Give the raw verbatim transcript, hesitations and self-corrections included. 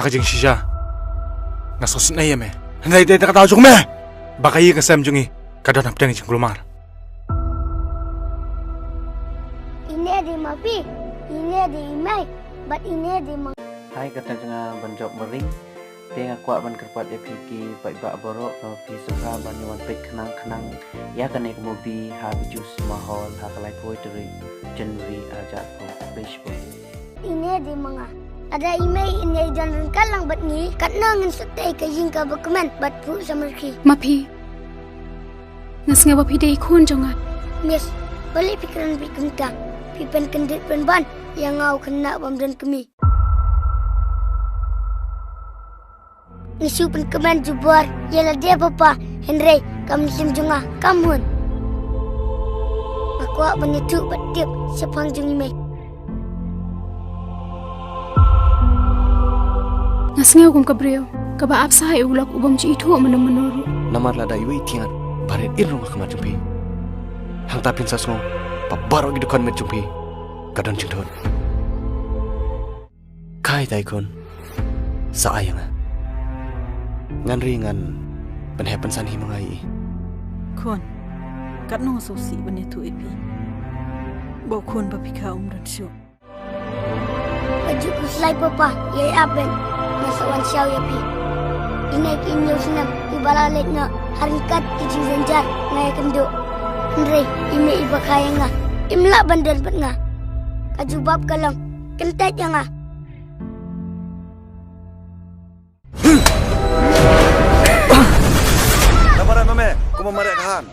Ka jingshisha, nga sngewsynei ïa me. Hynrei dei da ka daw jong me ba ka ïing ka sem jong ngi ka don hapdeng jingkulmar. Ine dei ma phi, ine dei i mei, bad ine dei ma. Hai, kata jong nga Banjop Maring. Te nga kwah ban kyrpad ïa phi ki paidbah baroh, ba phi sngewbha ban ïa wan peit khnang khnang ïa kane ka movie ha Bijou Cinema Hall ha ka laiphew tarik January arhajar arphew. Khublei shibun. Ine dei ma nga. Lada i mei, ine i don ryngkat lang bad ngi, katno ngin sngewthuh ïa ka ïing kaba kmen bad phuh samrkhie. Ma phi, nga sngew ba phi dei i khun jong nga. Miss, balei phi kren beit kumta? Phi pynkyndit pynban ïa nga, u khynnah bym don kmie. Ngi shu pynkmen jubor ïa lade, Papa, hynrei ka mynsiem jong nga kam hun. Nga kwah ban ïathuh bad tip shaphang jong i mei. Nga sngew kum ka briew kaba ap sah ïa u lok u bym ju ithuh mynno mynno ruh. Namar lada iwei i thikna ba rit im rung ha khmat jong phi, hangta phin sa sngew ba baroh ki dkhot met jong phi ka don jingthut. Khai tai khun, sa ai ïa nga. Ngan ri, ngan pynheh pynsan hi ma nga ïa i. Khun, katno nga sngewsih ban ïathuh ïa phi ba u khun ba phi kha um don shuh. Ka juk khuslai, Papa, ïa ap ben nga sa wan shaw ïa phi. Ine ki hynñiew snem kiba la leit noh ha ryngkat ki jingjynjar nga ïakynduh. Hynrei i mei iba kha ïa nga im lah ban don bad nga. Ka jubab ka long, kyntait ïa nga. Namar ma me, kumba mareh ka han.